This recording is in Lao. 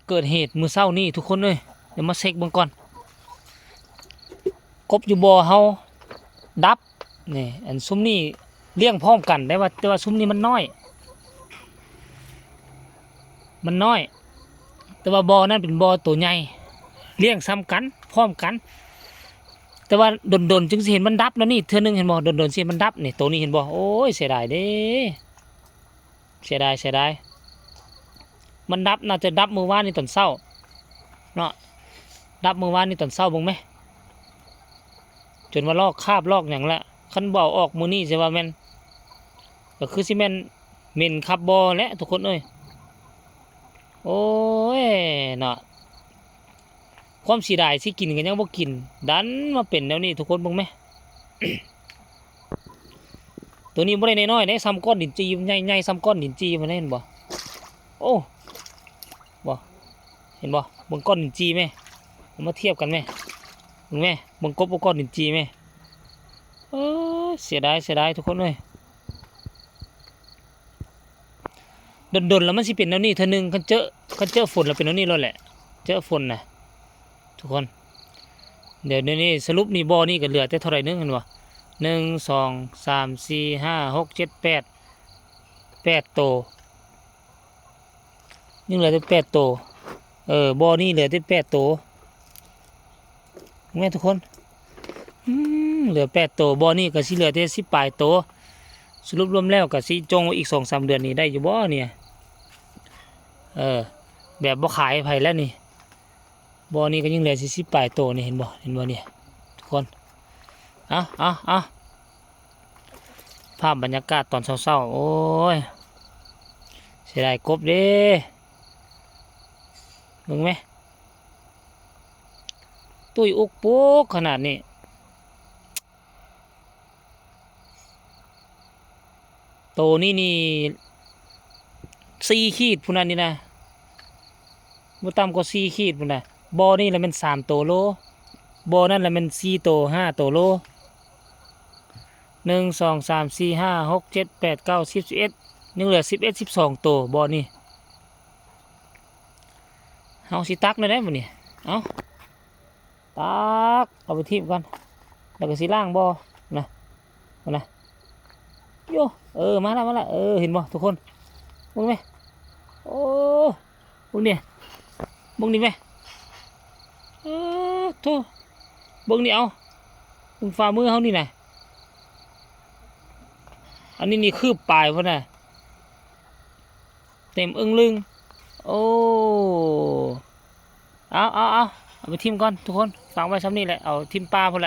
ເກີດເຫດມື້ເຊົ້ານີ້ທຸກຄົນເອີຍ, ດຽວມາເຊັກເບິ່ງກ່ອນ. ກົບຢູ່ບໍ່ເຮົາດັບ. ນີ້ ອັນຊຸມນີ້ລ້ຽງພ້ອມກັນໄດ້ວ່າ, ແຕ່ວ່າຊຸມນີ້ມັນນ້ອຍ, ມັນນ້ອຍ. ແຕ່ວ່າບໍ່ນັ້ນເປັນບໍ່ໂຕໃຫຍ່, ລ້ຽງສ່ຳກັນ ພ້ອມກັນ. ແຕ່ວ່າດົນໆຈຶ່ງຊິເຫັນມັນດັບແນວນີ້ເທື່ອໜຶ່ງ, ເຫັນບໍ່? ດົນໆຊິເຫັນມັນດັບ. ນີ້ ໂຕນີ້ເຫັນບໍ່? ໂອ້ຍ ເສຍດາຍເດ້. ເສຍດາຍ ເສຍດາຍ. ມັນດັບ ໜ້າຈະດັບມື້ວານນີ້ຕອນເຊົ້າເນາະ, ດັບມື້ວານນີ້ຕອນເຊົ້າເບິ່ງແມ, ຈົນວ່າລອກຄາບລອກຫຍັງລະ. ຄັນບໍ່ເອົາອອກມື້ນີ້ຊິວ່າແມ່ນ ກໍຄືຊິແມ່ນເໝັນຄັບບໍ່ແຫຼະທຸກຄົນເອີຍ. ໂອ້ຍເນາະ. ຄວາມເສຍດາຍ ຊິກິນກໍຍັງບໍ່ກິນ, ດັນມາເປັນແນວນີ້ ທຸກຄົນເບິ່ງແມ. ໂຕນີ້ບໍ່ໄດ້ນ້ອຍໆເດ້, ສ່ຳກ້ອນດິນຈີ່, ໃຫຍ່ໆສ່ຳກ້ອນດິນຈີ່ພຸ້ນເດ້, ເຫັນບໍ່? ໂອ້ ບໍ່ ເຫັນບໍ່? ເບິ່ງກ້ອນດິນຈີ່ແມ, ເອົາມາທຽບກັນແມ, ເບິ່ງແມ, ເບິ່ງກົບກັບກ້ອນດິນຈີ່ແມ. ເອີ ເສຍດາຍ ເສຍດາຍ ທຸກຄົນເອີຍ. ດົນໆແລ້ວມັນຊິເປັນແນວນີ້ເທື່ອໜຶ່ງ, ຄັນເຈີ ຄັນເຈີຝົນແລ້ວເປັນແນວນີ້ໂລດແຫຼະ, ເຈີຝົນນະ ທຸກຄົນ. ດຽວ ດຽວນີ້ສະຫຼຸບນີ້ ບໍ່ນີ້ກໍເຫຼືອແຕ່ເທົ່າໃດໜຶ່ງ ເຫັນບໍ່? ໜຶ່ງ ສອງ ສາມ ສີ່ ຫ້າ ຫົກ ເຈັດ ແປດ ແປດໂຕ, ຍັງເຫຼືອແຕ່ແປດໂຕ. ເອີ ບໍ່ນີ້ເຫຼືອແຕ່ແປດໂຕ. ແມ່ນທຸກຄົນ, ອືມ ເຫຼືອແປດໂຕ, ບໍ່ນີ້ກໍຊິເຫຼືອແຕ່ສິບປາຍໂຕ. ສະຫຼຸບລວມແລ້ວກໍຊິຈົ່ງອີກສອງສາມເດືອນນີ້ໄດ້ຢູ່ບໍ່ນີ້? ເອີ ແບບບໍ່ຂາຍໃຜແລ້ວນີ້. ບໍ່ນີ້ກໍຍັງເຫຼືອສີ່ສິບປາຍໂຕນີ້, ເຫັນບໍ່? ເຫັນບໍ່ນີ້ທຸກຄົນ? ເອົາ ເອົາ ເອົາ ພາບບັນຍາກາດຕອນເຊົ້າໆ. ໂອ້ຍ ເສຍດາຍກົບເດ້, ເບິ່ງແມ. ຕຸ້ຍອຸກປຸກຂະໜາດນີ້. ໂຕນີ້ນີ້ສີ່ຂີດພຸ້ນນະນີ້ນະ, ບໍ່ຕ່ຳກວ່າສີ່ຂີດພຸ້ນນະ. ບໍ່ນີ້ລະແມ່ນສາມໂຕໂລ, ບໍ່ນັ້ນລະແມ່ນສີ່ໂຕ ຫ້າໂຕໂລ. ໜຶ່ງ ສອງ ສາມ ສີ່ ຫ້າ ຫົກ ເຈັດ ແປດ ເກົ້າ ສິບ ສິບເອັດ ຍັງເຫຼືອສິບເອັດ ສິບສອງໂຕ ບໍ່ນີ້. ເຮົາຊິຕັກແນວໃດບັດນີ້? ເອົາ ຕັກເອົາໄປຖິ້ມກ່ອນ, ແລ້ວກໍຊິລ້າງບໍ່ນະ, ນະ. ໂຢ ເອີ ມາລະ ມາລະ. ເອີ ເຫັນບໍ່ທຸກຄົນ? ເບິ່ງແມ. ໂອ້ ເບິ່ງນີ້ ເບິ່ງນີ້ແມ. ເອີ ໂທ້ ເບິ່ງນີ້ ເອົາ ເບິ່ງຝ່າມືເຮົານີ້ນະ. ອັນນີ້ນີ້ຄືບປາຍພຸ້ນນະ. ເຕັມອຶ້ງລຶ້ງ. ໂອ້ ເອົາ ເອົາ ເອົາ ເອົາໄປຖິ້ມກ່ອນທຸກຄົນ, ຝາກໄວ້ຊ່ຳນີ້ແຫຼະ, ເອົາຖິ້ມປ່າພຸ້ນແຫຼະ.